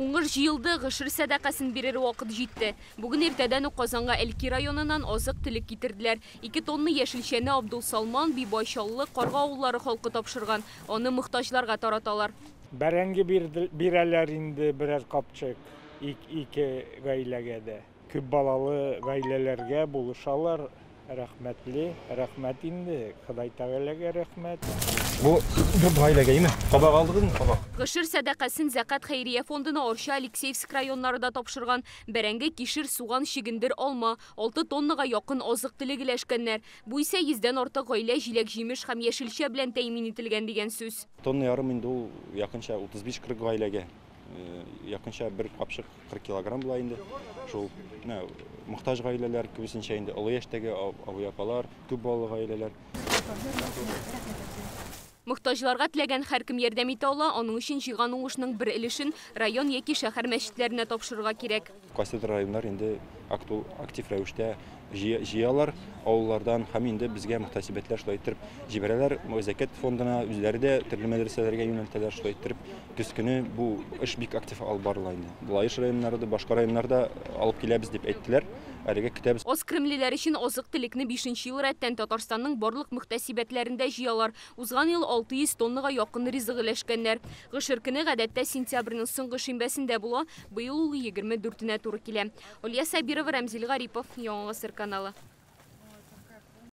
Уңыш җыелды, гошер сәдакасын бирер вакыт җитте. Бүген иртәдән үк Казанга Әлки районыннан азык-төлек китерделәр. 2 тонна яшелчәне Абдулсалман, Бибай Чаллы, Карга авыллары халкы тапшырган. Аны мохтаҗларга тараталар. Бәрәңге бирәләр инде берәр капчык ике гаиләгә дә. Күп балалы гаиләләргә булышалар. Рәхмәтле, рәхмәт инде, Ходай Тәгаләгә рәхмәт. Бу дүрт гаиләгә име? Кабак алдыгызмы, кабак? Гошер сәдакасын Зәкат хәйрия фондына Арча, Алексеевск районнары да тапшырган. Бәрәңге, кишер, суган, чөгендер, алма. 6 тоннага якын азык-төлек өләшкәннәр. Бу исә 100дән артык гаилә җиләк-җимеш һәм яшелчә белән тәэмин ителгән дигән сүз. Тонна ярым инде ул якынча 35-40 гаиләгә. Якынча бер капчык 40 килограмм була инде. Шул мохтаҗ гаиләләр, күбесенчә инде олы яшьтәге абый-апалар, күп балалы гаиләләр. Мохтаҗларга теләгән һәркем ярдәм итә ала, аның өчен җыйган уңышның бер өлешен район яки шәһәр мәчетләренә тапшырырга кирәк. Кайсыдыр районнар инде актив рәвештә җыялар авыллардан һәм инде безгә мөхтәсибәтләр шулай иттереп җибәрәләр. Зәкят фондына үзләре дә төрле мәдрәсәләргә юнәлтәләр, шулай иттереп көз көне бу эш бик актив алып барыла инде. Лаеш районнары да, башка районнарда алып киләбез дип әйттеләр. Әлегә көтәбез. Аз керемлеләр өчен азык-төлекне 5 ел рәттән Татарстанның барлык мөхтәсибәтләрендә җыялар. Узган ел 600 тоннага якын ризык өләшкәннәр. Гошер көне гадәттә сентябрьнең соңгы шимбәсендә була. Быел ул 24-нә туры килә. Олья Сабирова, Рәмзил Гарипов, Яңа Гасыр каналы.